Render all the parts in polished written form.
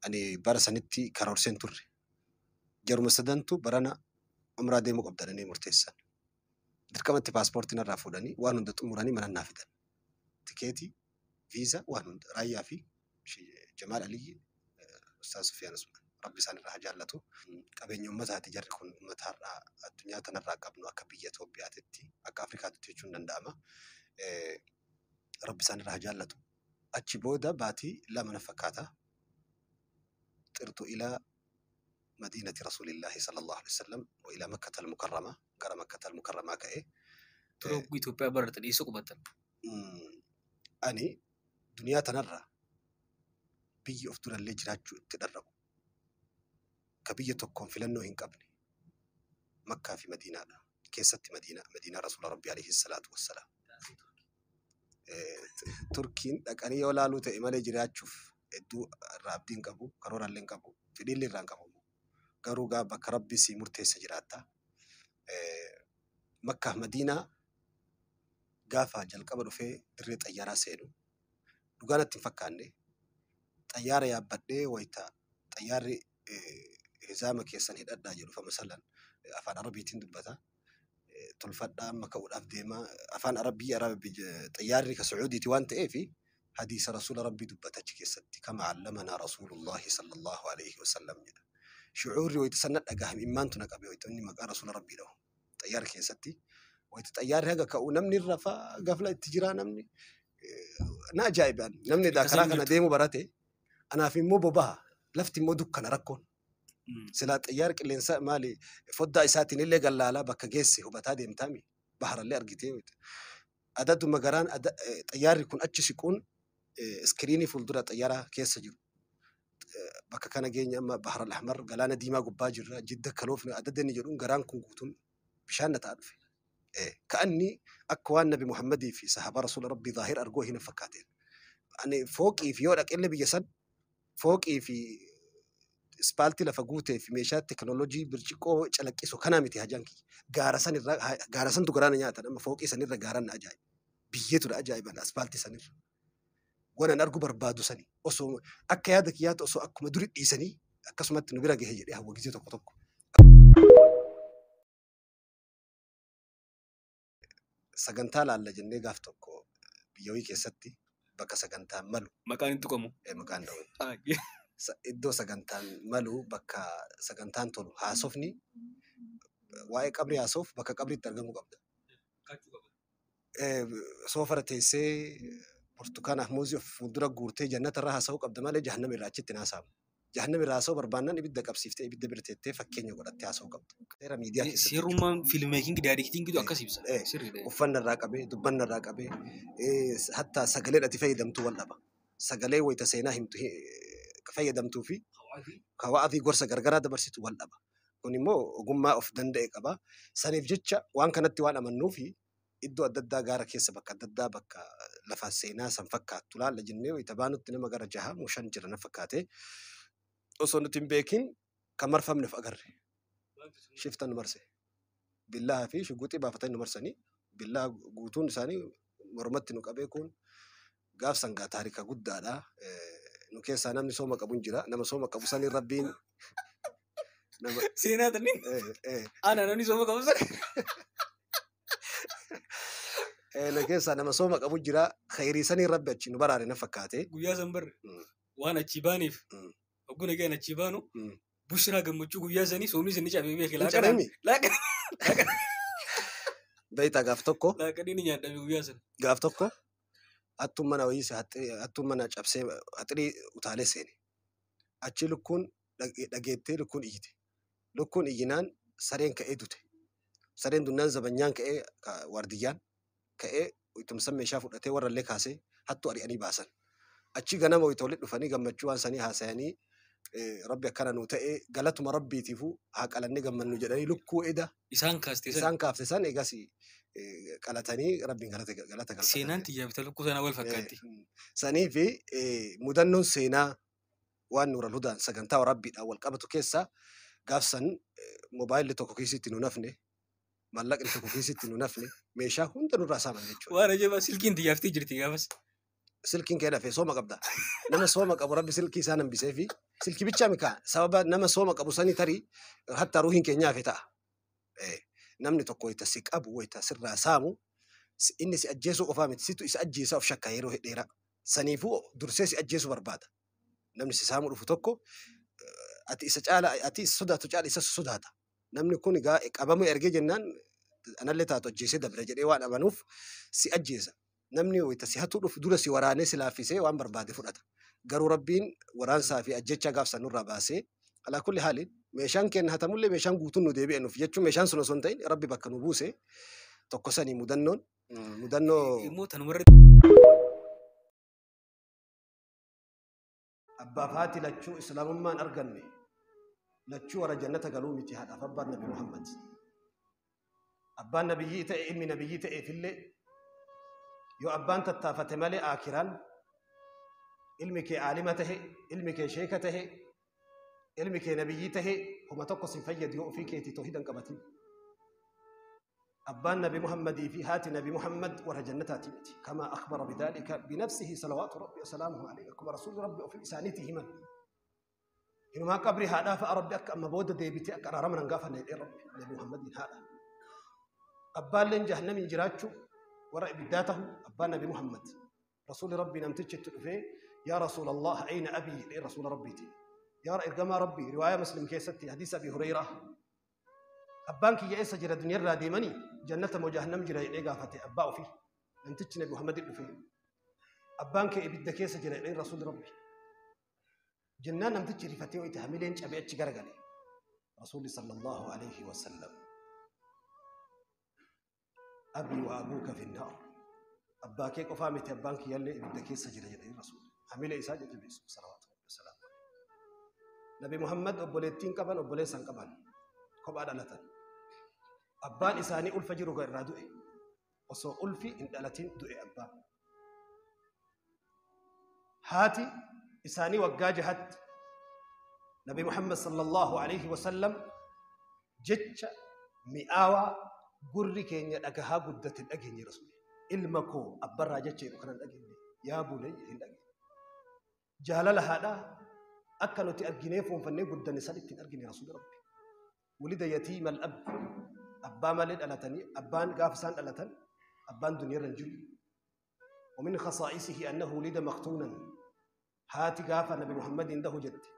Ani bara sanitti karoorseen turre. Jaruma sadantu barana umraa deemuu qabda jedhanii murteessan. Dirqamatti paaspoortii narraa fuudhanii waan hunda xumuranii mana naa fidan. Tikeetii, viizaa waan hunda Raayyaa fi Jamaal Aliyyi, Ustaaz Sufiyaan Usmaan Rabbi isaan irraa haa jaallatu. Qabeenya uummataati jarri kun uummata har'aa addunyaa tanarraa qabnu akka biyya Itoophiyaatitti akka Afrikaatitti jechuun danda'ama. Rabbi isaan irraa haa jaallatu. Achi booda baatii 2 na fakkaata. Xirtu ilaa madiinati Rasuulillaahi sallallahu alaihi wasallam wa ilaa Makkata al-Mukarrama gara Makkata al-Mukarramaa ka'e. Tura hogguu Itoophiyaa baratan eessa qubattan? Ani duniyaa tanarra biyyi of durallee jiraachuu itti dharra'u ka biyya tokkoon filannoo hin qabne Makkaa fi Madiinaadha. Keessatti Madiinaa, Madiinaa Rasuula Rabbii alayhi salaatu wassalaam. Turkiin dhaqanii yoo laaluu ta'e malee jiraachuuf hedduu irraa abdii hin qabu, karoorallee hin qabu, fedhiillee irraa hin qabu. Garuu gaa bakka Rabbi sii murteesse jiraatta. Makkaaf Madiinaa gaafa jalqaba dhufee dirree xayyaaraa seenu dhugaa natti hin fakkaanne. Xayyaara yaabbadhee wayita xayyaarri hizaama keessan hidhadhaa jedhu fa masalan afaan Arabiitiin dubbata. Tolfadhaa amma ka'uudhaaf deema. Afaan Arabii xayyaarri ka Su'uudiiti waan ta'eef hadiisa Rasuula Rabbii dubbata achi keessatti kama allamanaa Rasuulullaahi sallallahu alaihi wasallam jedha. Shucuurri wayita san na dhagahame immaantu na qabe wayita inni maqaa Rasuula Rabbii dhahu. Xayyaara keessatti wayita xayyaarri haga ka'u namni irra rafaa gafla itti jiraa namni na ajaa'iban namni Akka karaa san kana jirtu. deemu barate anaaf immoo bobaha lafti immoo dukkana rakkoon. Silaa xayyaara qilleensa maali foddaa isaatiin illee gallaalaa bakka geesse hubataa deemtaami baharallee argitee adaduma garaan xayyaarri kun achi siquun iskiriinii fuuldura xayyaaraa keessa jiru. Bakka kana geenya amma Bahar al-Ahmar galaana diimaa gubbaa jirra jidda kaloofne adada inni jedhuun garaan kun guutuun bishaan na ta'a dhufe. Ka'anni akka waan Nabi Muhammadii fi sahaabaa Rasuula Rabbii zaahir arguu hin fakkaateen. Ani fooqii fi yoo dhaqellee biyya san fooqii fi ispaaltii lafa guutee fi meeshaa teknooloojii birciqoo calaqqisu kanaa miti hajaan kiyya. Gaara san irra gaara santu garaana nyaatan amma fooqii sanirra gaaraan na ajaa'iba. Biyyeetu na ajaa'iban aspaaltii sanirra. Waan an arguu barbaadu sani osoo akka yaada kiyyaatti osoo akkuma duri dhiisanii akkasumatti nu bira gahe jedhee hawwa gizee tokko tokko. Sagantaa laalla jennee gaaf tokko biyya wayii keessatti bakka sagantaan malu. Maqaan hin tuqamu. Maqaan dha'u. Iddoo sagantaan malu bakka sagantaan tolu haasofni waa'ee qabrii haasoof bakka qabriitti argamuu qabda. Soofara teessee burtukaanaaf muuzii of fuuldura guurtee jannata irraa haasa'uu qabda malee jahannama irraa achitti hin haasa'amu. Jahannama irraa haasa'uu barbaannaan ibidda qabsiiftee ibidda bira teettee fakkeenya godhattee haasa'uu qabda. Seera miidiyaa keessatti. Seerummaan fiilmeekingi daayirektiingitu akkas ibsa. Sirriidha. Uffanna irraa qabee, dubbanna irraa qabee, hatta sagalee ati fayyadamtu wal dhaba. Sagalee wayita seenaa himtu fayyadamtuu fi kawa'aa fi gorsa gargaraa dabarsitu wal dhaba. Kun immoo ogummaa of danda'e qaba. Saniif jecha waan kanatti waan amannuufi iddoo adda addaa gaara keessa bakka adda addaa bakka lafa seenaa san fakkaattu laalla jennee wayita baanutti nama gara jaha moo shan jira na fakkaate. Osoo nuti hin beekin kan marfamne of agarre. Shifta nu marse. Billaa fi shuguxii baafatanii nu marsanii billaa guutuun isaanii mormatti nu qabee kun gaaf sangaa taarika guddaadha. Nu keessaa namni sooma qabu hin jira. Nama sooma qabu saniin Rabbiin nama Seenaa tanni ana namni sooma qabu sana. Nu keessaa nama sooma qabu jira. Khayrii saniin Rabbi achi nu baraare na fakkaate. Guyyaa san barre waan achii baaneef hogguu nagaan achii baanu bushraa gammachuu guyyaa sanii soomni sanii cabee beeke. Hin cabeemi? Beektaa gaaf tokko. Laaqanii ni nyaadhame guyyaa sana. Gaaf tokko hattuun mana wayii hattuun mana cabsee haxirii utaalee seene. Achi lukkuun dhageettee lukkuun iyyite. Lukkuun iyyinaan sareen ka'ee dute. Sareen dunnaan zabanyaan ka'ee waardiyyaan ka'ee itumsan meeshaa fudhatee warrallee kaasee hattuu ari'anii baasan. Achi ganama wayita walitti dhufanii gammachuu waan sanii haasayanii Rabbi akkana nuu ta'e galatuma Rabbiitiifuu haa qalannee gammannu jedhanii lukkuu eda Isaan kaaste san. Isaan kaafte san egas qalatanii Rabbiin galata galfatan. Seenaan tiyyaa fi lukkuu sanaa wal fakkaatti. Sanii fi mudannoon seenaa waan Nuural Hudaan sagantaa Rabbiidhaan wal qabatu keessaa gaafsan moobaayilli tokko kiisitti nu nafne, maallaqni tokko kiisitti nu nafne, meeshaa hunda nurraa saaman jechuudha. Waan ajabaa silkiin tiyyaaftee jirti gaafas. Silkiin kee dafee sooma qabda. Nama sooma qabu Rabbi silkii isaa hambisee fi silkii bichaa mikaa sababa nama sooma qabu sanii tarii hatta ruuhiin keenyaa hafe ta'a. Namni tokko wayita si qabu wayita sirraa saamu inni si ajjeesuu qofaa miti, situ isa ajjeesaa of shakka yeroo dheeraa. Saniifuu dursee si ajjeesuu barbaada. Namni si saamuu dhufu tokko ati isa caala, ati isa sodaatu caala isa sodaata. Namni kun egaa qabamuu ergee jennaan anallee taatu ajjeesee dabre jedhee waan amanuuf si ajjeesa. Namni wayita si hatuu dhufu dura si waraanee si laaffisee waan barbaade fudhata. Garuu Rabbiin waraansaa fi ajjechaa gaafsan nurraa baasee, alaa kulli haaliin meeshaan keenya hatamullee meeshaan guutuun nu deebi'e nuuf jechuun meeshaan sun osoo hin ta'in Rabbi bakka nu buuse tokko sanii mudannoon mudannoo. Immoo tanumarra. Abbaaf haati lachuu islaamummaan arganne lachuu warra jannata galuu miti haadhaaf abbaan Nabi Muhammad. Abbaan nabiyyii ta'e, ilmi nabiyyii ta'eefillee yoo abbaan tattaafate malee aakiraan ilmi kee aalima tahe, ilmi kee sheeka tahe, ilmi kee nabiyyii tahe homa tokko sin fayyadu yoo ofii keetii toohidan qabatin. Abbaan Nabi Muhammadii fi haati Nabi Muhammad warra jannataati miti. Kama akhbara bidhalika binafsihi salawaatu Rabbi wasalaamuhu alayhi. Akkuma Rasuulli Rabbi ofii isaaniitii himan. Inumaa qabrii haadhaa fa'a Rabbi akka amma booda deebitee akka araarama nan gaafanne jedhee Rabbi Nabi Muhammadiin haadha. Abbaalleen jahannamiin jiraachuu warra ibiddaa tahu abbaan Nabi Muhammad. Rasuulli Rabbi namtichi itti dhufee, "Yaa Rasuula Allah, ayna abii?" jedhee Rasuula Rabbiiti. Yaa ergamaa Rabbii, riwaayaa Muslim keessatti hadiisa Abi Hureyraa. Abbaan kiyya eessa jira, duniyaarraa deemanii jannata moo jahannam jira jedhee gaafate abbaa ofii. Namtichi Nabi Muhammad dhufee. Abbaan kee ibidda keessa jira jedhee Rasuulli Rabbi. Jennaan namtichi rifatee wayita hamileen cabee achi garagale. Rasuulli sallallahu alayhi wa sallam. "Abii wa abuuka fi naar. Abbaa kee qofaa miti, abbaan kiyyallee ibidda keessa jira" jedhee Rasuulli. Hamilee isaa jajjabeessu salawaatu rabbi wasalaamu. Nabi Muhammad obboleettiin qaban, obboleessan qaban, kophaa dhalatan. Abbaan isaanii ulfa jiru irraa du'e. Osoo ulfi hin dhalatin du'e abbaan. Haati isaanii waggaa 6tti Nabi Muhammad sallallahu alaihi wasallam jecha mi'aawaa gurri keenya dhagahaa guddate hin dhageenye Rasuulli. "Ilma koo" abbarraa jecha jedhu kana hin dhageenye. "Yaa bunayya" hin dhageenye. Jaalala haadhaa akka nuti arginee fuunfannee guddanne san ittiin argine Rasuulli Rabbi. Wulida yatiima al-ab. Abbaa malee dhalatanii, abbaan gaafa isaan dhalatan abbaan duniyaarra hin jiru. ومن خصائصه أنه ولد مختونا. Haati gaafa Nabi Muhammadiin dahu jette,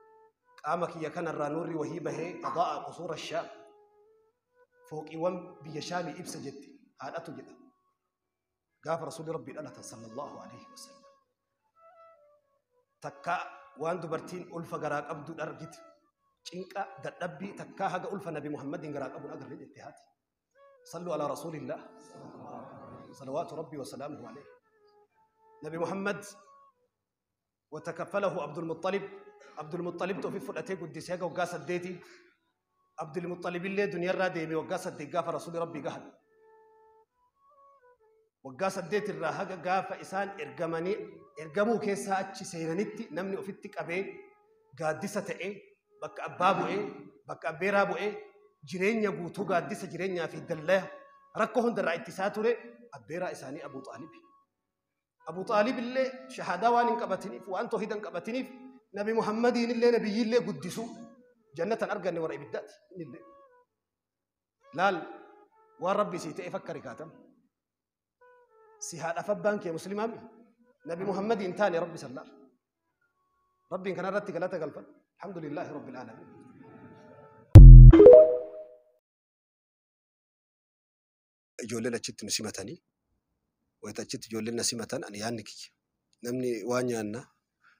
"Qaama kiyya kanarraa nuurri wahii bahee أضاء قصور الشام, fooqiiwwan biyya Shaamii ibsa" jette. Haadhatu jedha. Gaafa Rasuulli Rabbii dhalatan sallallahu alaihi wasallam. Takka waan dubartiin ulfa garaa qabdu argite, cinqa dadhabbii takkaa haga ulfa Nabi Muhammadiin garaa qabuun agarre jette haati. صلوا على رسول الله صلوات ربي وسلامه عليه. Nabi Muhammad وتكفله عبد المطلب. عبد المطلب ofii fudhatee guddisee haga waggaa 8. Abdul Muttalib illee duniyaarraa deeme waggaa 8 gaafa Rasuulli Rabbii gahan. Waggaa 8 irraa haga gaafa isaan ergamanii ergamuu keessaa achi seenanitti namni ofitti qabee gaaddisa ta'ee, bakka abbaa bu'ee, bakka abbeeraa bu'ee, jireenya guutuu gaaddisa jireenyaa fi dallaya rakkoo hundarraa ittisaa ture abbeeraa isaanii Abuu Xaalib. Abu Xaalib illee shahaadaa waan hin qabatiniif, waan toohida hin qabatiniif, Nabi Muhammadiin illee nabiyyiillee guddisu jannatan arganne, warra ibiddaati innillee. Laal, waan Rabbi sii ta'e fakka rikaatam. Si haadhaaf abbaan kee muslimaami. Nabi Muhammadiin taane Rabbi sallaal. Rabbiin kanarratti galata galfadhu. الحمد لله رب العالمين. Ijoolleen achitti nu simatanii, wayita achitti ijoolleen na simatan, ani yaadni kiyya namni waa nyaanna,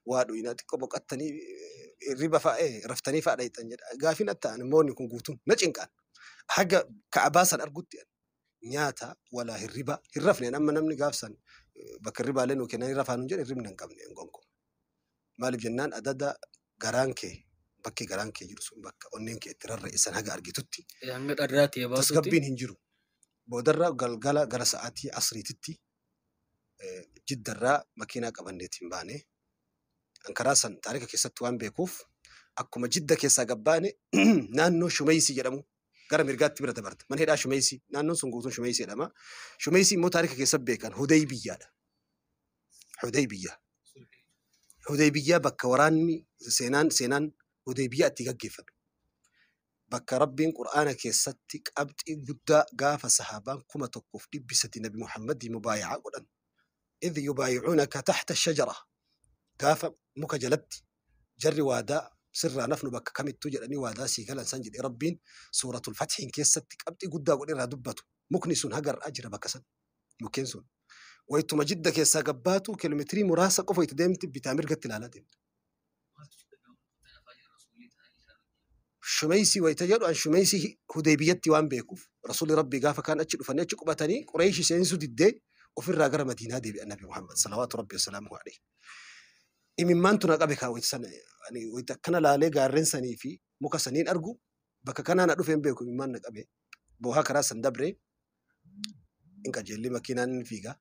waa dhuyina, xiqqoo boqottanii hirriba fa'a raftanii fa'a dhayxan jedha. Gaafiin atta namoonni kun guutuun na cinqaan. Haga ka'abaa san argutti nyaata walaa hirriba hin rafne. Amma namni gaafsan bakka hirribaalee nuu kennanii rafaa nuun jedhe, hirribni hin qabne gonko. Maaliif jennaan, adada garaan kee, bakki garaan kee jiru sun, bakka onneen kee itti rarra'e san haga argitutti Hanga dharraatti baasutti. tasgabbiin hin jiru. Boodarra galgala gara sa'aatii asriititti Jiddarraa makiinaa qabanneetiin baane. An karaa san taarika keessatti waan beekuuf, akkuma Jidda keessaa gabbaane naannoo Shumeysii jedhamu gara mirgaatti bira dabarta. Mana hidhaa Shumeysii, naannoon sun guutuun Shumeysii jedhama. Shumeysii immoo taarika keessatti beekan Hudey biyyaadha. Hudaybiyyaa. Hudaybiyyaa bakka waraanni seenaan Hudaybiyyaa itti gaggeeffame. Bakka Rabbiin Qur'aana keessatti qabxii guddaa gaafa sahaabaan 1300 Nabi Muhammadii mubaayaca godhan. Idh yubaayicuunaka taxta shajara. Gaafa muka jalatti jarri waadaa sirraa nafnu bakka kamittuu jedhanii waadaa sii galan san jedhee Rabbiin suuratul Fatxiin keessatti qabxii guddaa godhee irraa dubbatu. Mukni sun haga har'aa jira bakka san. Mukkeen sun. Wayituma Jidda keessaa gabbaatu kiiloomeetirii muraasa qofa itti deemti bitaa mirgatti ilaalaa deemti. Shumeysii wayita jedhu an Shumeysii Hudeybiyyatti waan beekuuf Rasuulli Rabbii gaafa kaan achi dhufanii achi qubatanii Qureeyshi seensuu diddee ofirraa gara Madiinaa deebi'an Nabi Muhammad salawaatu Rabbii wasalaamuhu alayhi. Imimmaantu na qabe kaa wayita sana ani wayita akkana laalee gaarreen sanii fi muka saniin argu bakka kanaa na dhufee hin beeku imimmaan na qabe boohaa karaa san dabree hin qajeelli makiinaan hin fiigaa.